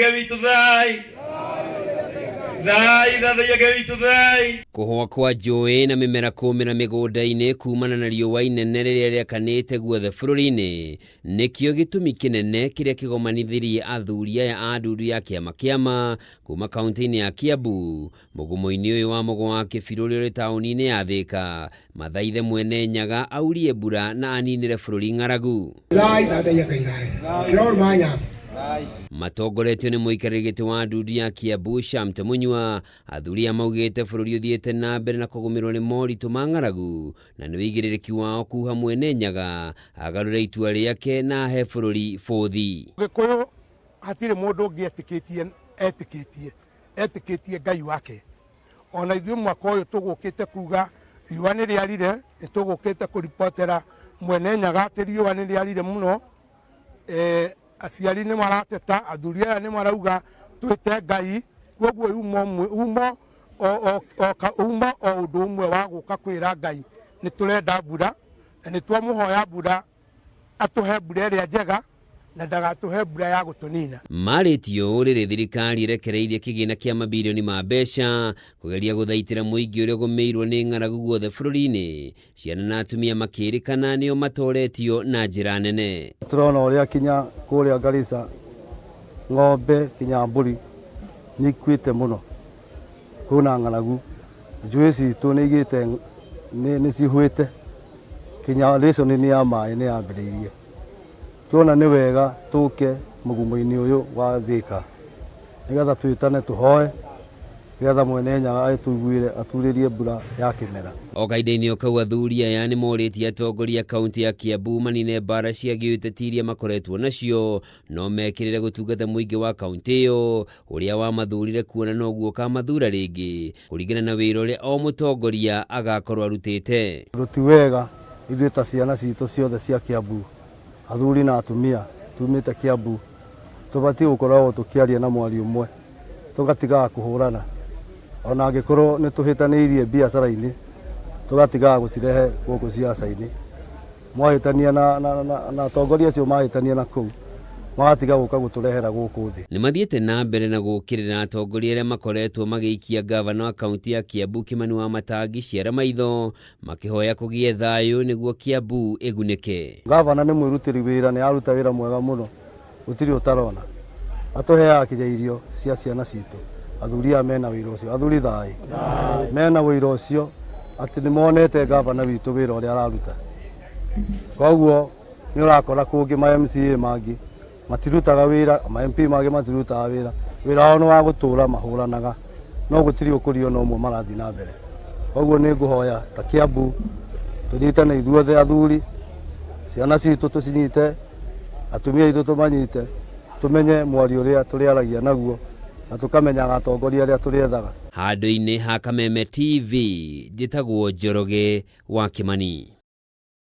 Ngai witũ thai thai thathaiya Ngai witũ thai. Kũhũa kwa njũĩ na mĩmera kũmĩra mĩgũnda-inĩ kumana na riũa inene rĩrĩa rĩakanĩte guothe bũrũri-inĩ nĩkĩo gĩtũmi kĩnene kĩrĩa kĩgomanithirie athuri aya a ndundu ya kĩama kĩama kuma kaunti-inĩ ya Kiambu mũgumo-inĩ ũyũ wa Mũgo wa Kĩbirũ ũrĩa ũrĩ taũni-inĩ ya Thĩka mathaithe Mwene Nyaga aurie mbura na aninĩre bũrũri ng'aragu. Thai thathaiya Ngai thai. Kĩror manya. Matongoretio nĩ mũikarĩri gĩtĩ wa ndundu ya Kiambu Shamte Mũnyua, athuri aya maugĩte bũrũri ũthiĩte na mbere na kũgũmĩrwo nĩ moritũ ma ng'aragu na nĩ ũigĩrĩrĩki wao kuha Mwene Nyaga agarũre itua rĩake na ahe bũrũri bũthi. Gĩkũyũ hatirĩ mũndũ ũngĩ etĩkĩtie etĩkĩtie etĩkĩtie Ngai wake. Ona ithuĩ mwaka ũyũ tũgũkĩte kuga riũa nĩ rĩarire, nĩ tũgũkĩte kũribotera Mwene Nyaga atĩ riũa nĩ rĩarire mũno. E, aciari nĩ marateta, athuri aya nĩ marauga twĩte Ngai, koguo umo umo o, o, o, uma o ũndũ ũmwe wa gũka kwĩra Ngai nĩ tũrenda mbura na nĩ twamũhoya mbura atũhe mbura ĩrĩa njega na ndagatũhe mbura ya gũtũnina. Marĩtie ũũ rĩrĩ thirikari ĩrekereirie kĩgĩna kĩa mabirioni ma mbeca kũgeria gũthaitĩra mũingĩ ũrĩa ũgũmĩirwo nĩ ng'aragu guothe bũrũri-inĩ, ciana na atumia makĩrĩkana nĩo matoretio na njĩra nene. Tũrona ũrĩa kinya kũrĩa Garissa ng'ombe kinya mbũri nĩ ikuĩte mũno, kwĩna ng'aragu, njũĩ citũ nĩ igĩte nĩ cihũĩte kinya rationing ya maĩ nĩ yambĩrĩirie. Tuona nĩ wega tũke mũgumo-inĩ ũyũ wa Thĩka nĩgetha twĩtane tũhoe nĩgetha Mwene Nyaga agĩtũiguĩre aturĩrie mbura ya kĩmera. O kahinda-inĩ o kau athuri aya nĩ morĩtie atongoria a kaunti ya Kiambu manine mbara cia gĩũteti iria makoretwo nacio no mekĩrĩre gũtungata mũingĩ wa kaunti ĩyo ũrĩa wamathurire kuona noguo ũkamathura rĩngĩ kũringana na wĩra ũrĩa o mũtongoria agakorwo arutĩte. Ũndũ ti wega ithuĩ ta ciana citũ ciothe cia Kiambu, athuri na atumia tumĩte Kiambu, tũbatiĩ gũkoragwo tũkĩaria na mwario ũmwe, tũgatigaga kũhũrana. Ona angĩkorwo nĩ tũhĩtanĩirie biacara-inĩ, tũgatigaga gũcirehe gũkũ ciaca-inĩ. Mwahĩtania na, na, na, na atongoria acio mahĩtania na kũu, magatiga gũka gũtũrehera gũkũ thĩ. Nĩ mathiĩte na mbere na gũũkĩrĩra atongoria arĩa makoretwo magĩikia ngavana wa kaunti ya Kiambu Kimani Wamatangi ciara maitho makĩhoya kũgĩe thayũ nĩguo Kiambu ĩgunĩke. Ngavana nĩ mwĩrutĩri wĩra, nĩ aruta wĩra mwega mũno, gũtirĩ ũtarona. Atũheaga kinya irio cia ciana citũ. Athuri aya mena wĩra ũcio, athuri thayũ, mena wĩra ũcio atĩ nĩ monete ngavana witũ wĩra ũrĩa araruta. Koguo nĩ ũrakora kũngĩ ma MCA mangĩ matirutaga wĩra, ma MP mangĩ matirutaga wĩra, wĩra wao nĩ wa gũtũra mahũranaga, no gũtirĩ ũkũria ona ũmwe marathiĩ na mbere. Koguo nĩ ngũhoya ta Kiambu tũnyitane ithuothe athuri, ciana citũ tũcinyite, atumia aitũ tũmanyite, tũmenye mwario ũrĩa tũrĩaragia naguo na tũkamenyaga atongoria arĩa tũrĩethaga. Handũ-inĩ ha Kameme TV, njĩtagwo Njoroge wa Kĩmani.